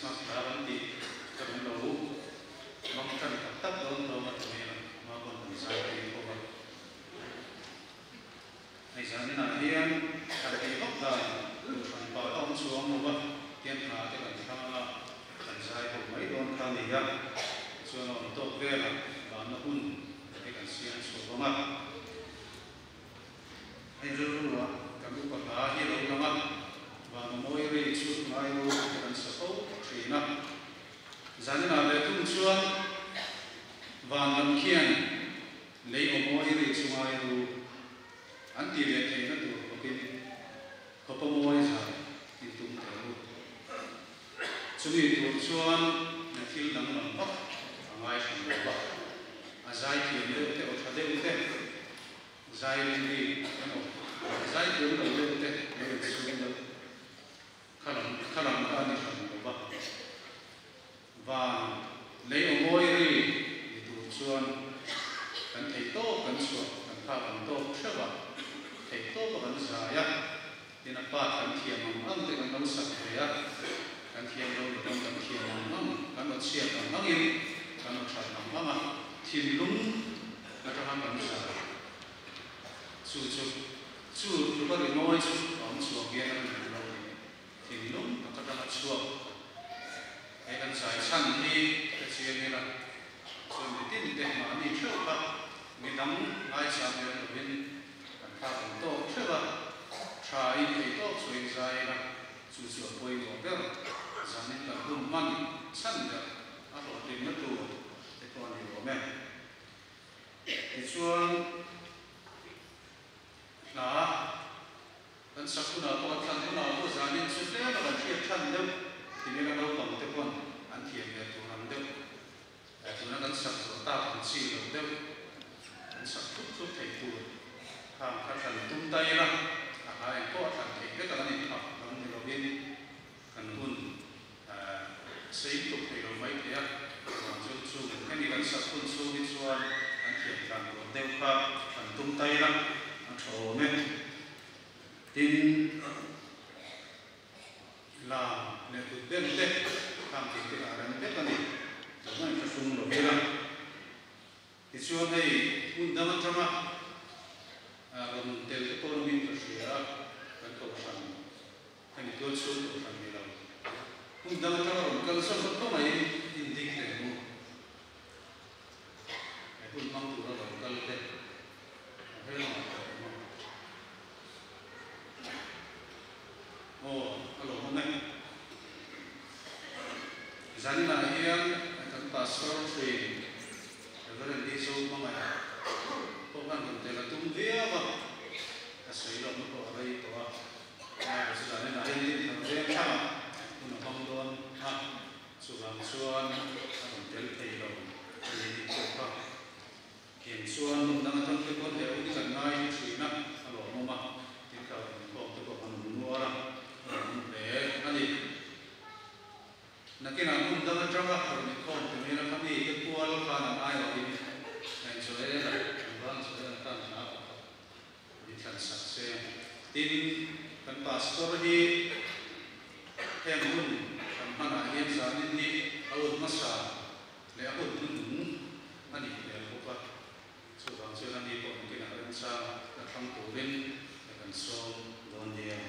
Krismas hla kan tih ka rawn lo hmang tan tak tak dawn hlawm a ti mai a, hma pawn kan zai thei bawk a. Hei zaninah hian kan tih vak dan tur hran pah a awm chuang lo va, tiang hla te kan thlang a, kan zai ho mai dawn kha a ni a, tichuan a awm tawk velah vanna hun te kan siam chhuah vang a. Hei rilru ah kan upa hla hi a lo lang a, Vana mawi ri chu ngai ru te kan sa fo thin a. Zaninah leh tum chuan van lam khian lei aw mawi ri chu ngai ru an tih leh theihna tur khawpin khawpa mawi zai in tum teh u. Chumi tur chuan thil danglam vak a ngai hran lo va, a zai thiam deuh te aw tha deuh te, zai ring bik emaw zai thiam lo deuh te lo insum deuh kha lam kha lam kha a ni hran lo va. Van lei aw mawi ri ni tur chuan kan thei tawp kan chhuah kan phak ang tawk theuh a, thei tawp a kan zai a. Tin a part kan thiam ang ang te kan lo sak ve a, kan thiam lo ni pawn kan thiam ang ang, kan aw chhiat ang angin kan aw that ang ang a, thinlung atanga kan zai chu chu chu tluka rimawi chu a awm chhuak hian a rin lo ni. Thinlung tak atanga chhuak he kan zai chhan hi ka chiang ila, chuan mitin te mahni theuh kha midang ngaichang lem lovin Kan thlak ang tawk theuh a, tha in thei tawk chu in zai ila, chu chu a pawimawh ber. Zanin kan hun hman chhan ber a hlawhtlinna tur te pawh a ni awm e. Tichuan, hla kan sak hunah pawh kan thlan hunah pawh zanin chu tlem a kan hriat than deuh ti ila naupang te pawn an thiam ve tur ang deuh. Tuna kan sak zawh tak ang chi lo deuh kan sak thup thup theih tur khang kha thlan tum ta ila, a hla eng pawh a thlan theih vek ang a ni phak lam ni lovin kan hun sei tuk thei lo mai thei a, chuan chu chu hemi kan sak hun chhung hi chuan kan thiam tlan tur deuh kha thlan tum ta ila a tha awm e. Tin. Lam leh kut beng te khang tih te a rem vek a ni. Tumah in thlahrung lo ila. Tichuan hei hmun dang atanga rawn tel te pawh awmin ka hria a, kan kohhran hemi tual chhung kohhran ni lo. Hmun dang atanga rawn kal zawk a kawngaihin indik hle mu. He hun hmang tura rawn kal te a hmelma pawh awm a. Aw, a lo awm e. Zaninah hian kan Pastor thin Reverend Di Zo hmangaih pawh khan rawn tel a tum viau a, ka sawi lohna pawh a rei tawh a. Amaherawhchu chu zaninah hian Dinthar veng thlangah hun a hmang dawn a, chuvang chuan a rawn tel thei lo a ni tih pawh kha Eng chuan hmun dang atang te pawn he un kan ngai hi thin a, a lawmawm a, tin ka inkhawm te pawh kan awm nual a, a lawmawm hle a ni. Nakinah hmun dang atanga rawn inkhawm tu hmel a kha mi te kual khan an aiawhin Joel-a, an van Joel-a khan hla pakhat min thlan sak se. Tin, kan pastor hi heng hun kan hmanah hian zanin hi a un hmasa leh a hun hnuhnung a nih hmel bawk a, chuvang chuan ani pawh nakinah remchang la thlang turin ka kan sawm dawn nia.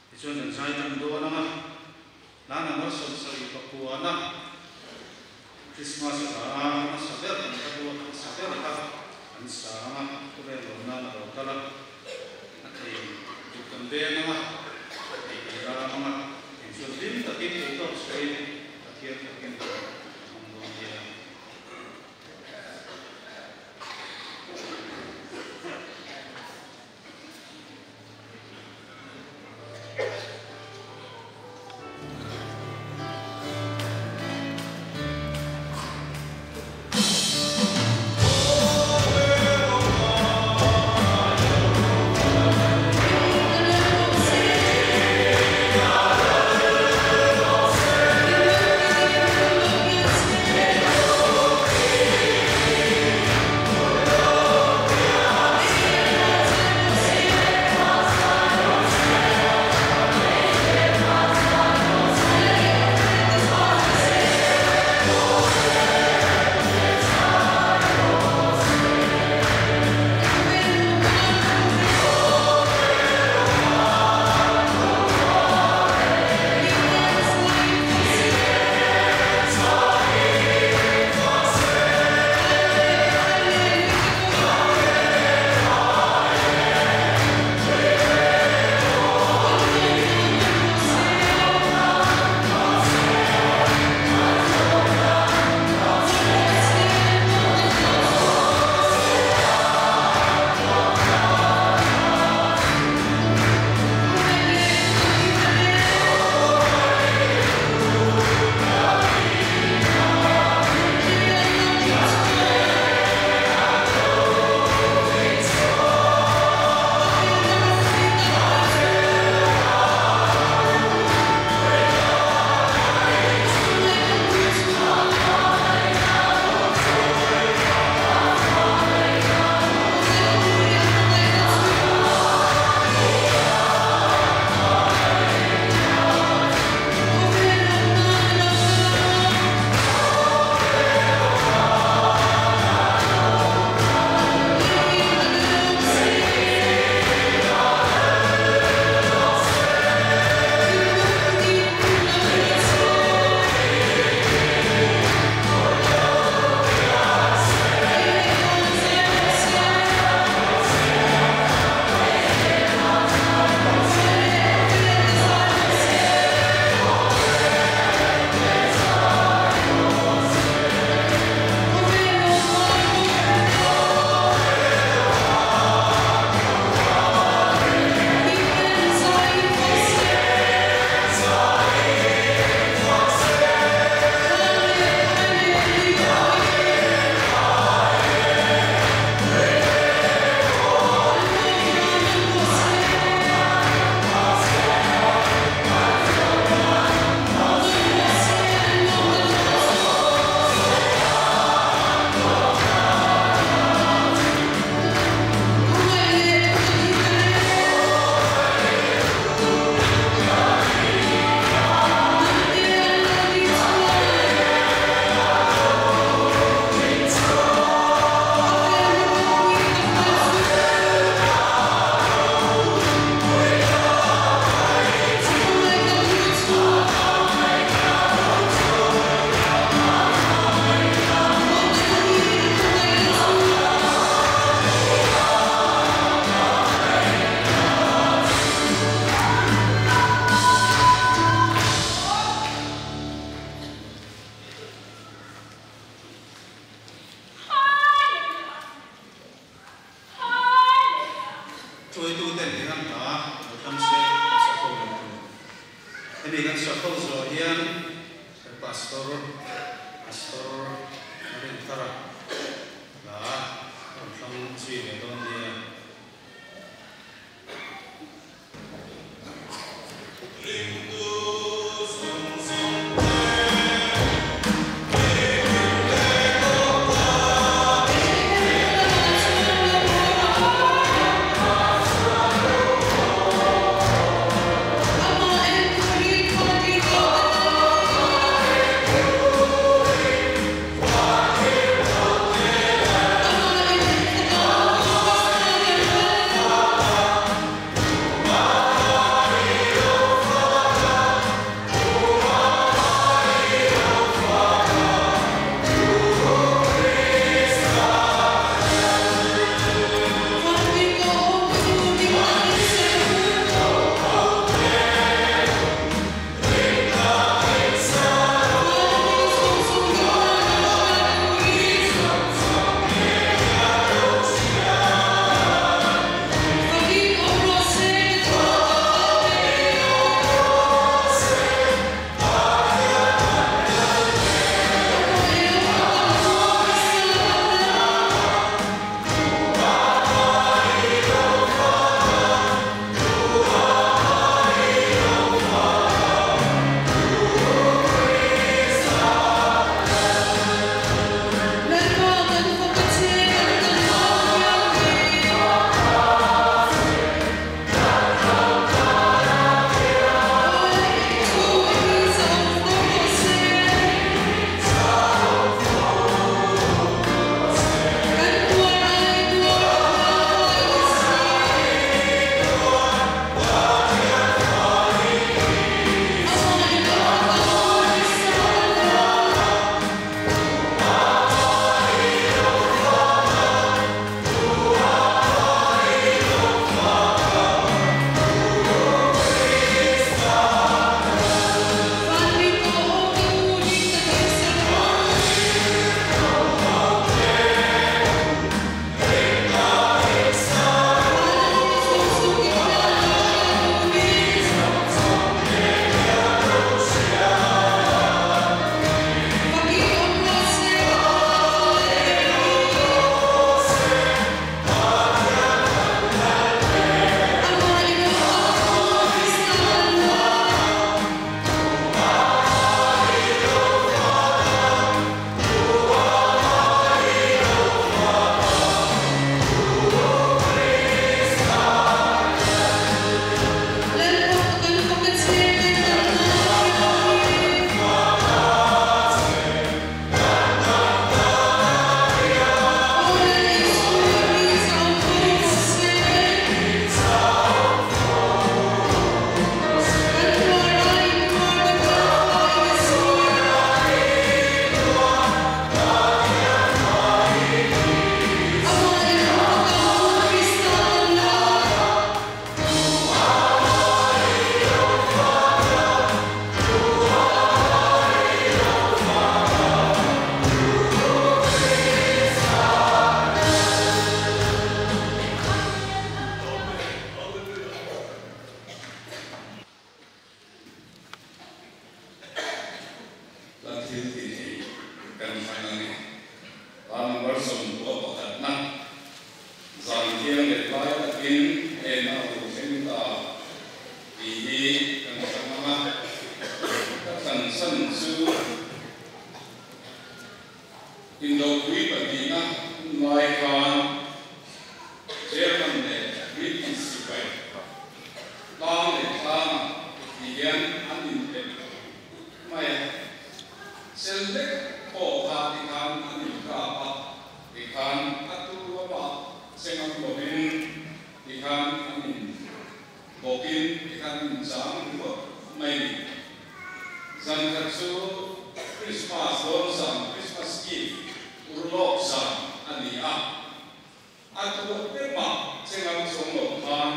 Tichuan kan zai tan dawn ang a, hla number 79 a Christmas hla a hmasa ber kan hla ruat hmasa ber kha kan sa ang a, khawvel lawm nan a lo kal a, a thei kut kan beng ang a, a thei kan ram ang a, engchuan hlim takin theitawp sawiin Pathian takin kan hmang dawn nia. Hemi kan sakho zawh hian kan Pastor, Pastor Rinthara hla a rawn hlang zui ve dawn nia. La thil ti thei kan hman a ni. Hla number 21 na zan thiang leh lai takin en a lo thleng ta tih hi kan hre ngam a. Ka thlan chhan chu Indopui pahnihna hun lai khan German leh British sipai tlang leh tlangah ti hian an inpek mai a. Sel lek pawh kha ti khan an inkap a, ti khan a tu amah che ngam lovin ti khan an in bawkin ti khan an inchang ringawt mai a ni. Zan khat chu Christmas dawn zan, Christmas Eve, urlawk zan a ni a. A tu emah che ngam chuang lo khan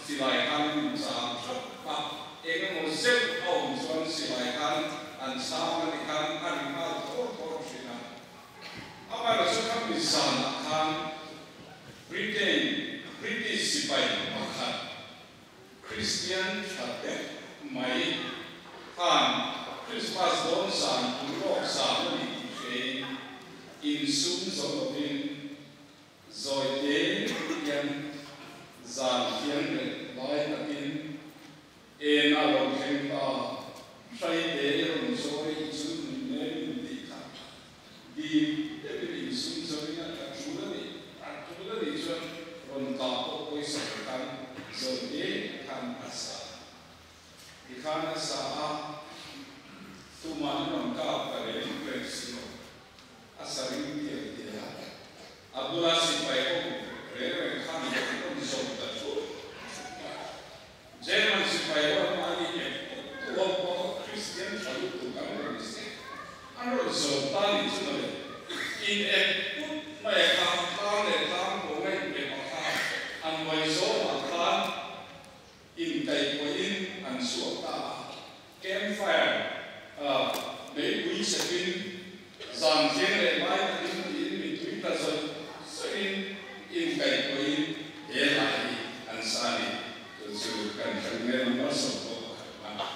silai khan an inchang thlap a, eng emaw zeuh a awm chuan silai khan an chhang a ti khan a ri nghal thawr thawr thin a. Amaherawhchu khami zanah khan Britain, British sipai pakhat, Kristian tha deuh mai, Krismas dawn zan ulawk zan a ni tih hrein insum zo lovin zawi te hian zan thiang leh lai takin en a rawn thleng ta, hraite i rawn zawi i chu nui nem in tih kha dim deuhin insum zoin a tla tul a nih, a tul a nih chuan rawn kah pawh pawisa khan zawi te khan a sa. Tikhan a sa a, tuman an rawn kap ta reng reng si lo. A sa ring tial tial a, a bula sipai awm reng reng khan an rawn zawm ta thut thut a. German sipai ho an mahni ep put tu ho pawh Kristian tha lutuk an rawn ni se. An rawn zawm ta nih chu mawle. In ep put mai a kha, tlang leh tlang pawh nga in ep a kha, an hnuai zawmah khan Inkaihpawhin an chhuak ta a, campfire ah meipui chhekin zan thiang leh lai takin tiin mittui tla zawih zawihin inkaihpawhin he hla hi an sa a ni. Chu chu kan hre nge number 10 pakhat na.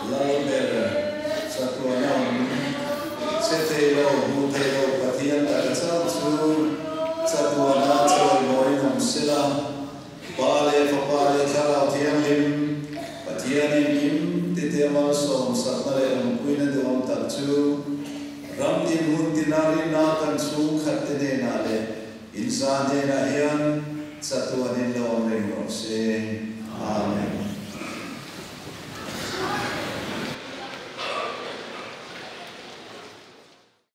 Lalber, chatuana awm, che thei lo, hmu thei lo Pathian taka chauh chu chatuana chawimawiin awm sela, Pa leh Fapa leh Thlarau Thianghlim, Pathian engkim tite malsawm sakna leh awmpuina duhawm tak chu ram tin hun tina rinna kan chhungkhat te hnenah leh inza hnenah hian chatuanin lo awm reng rawh se. Amen.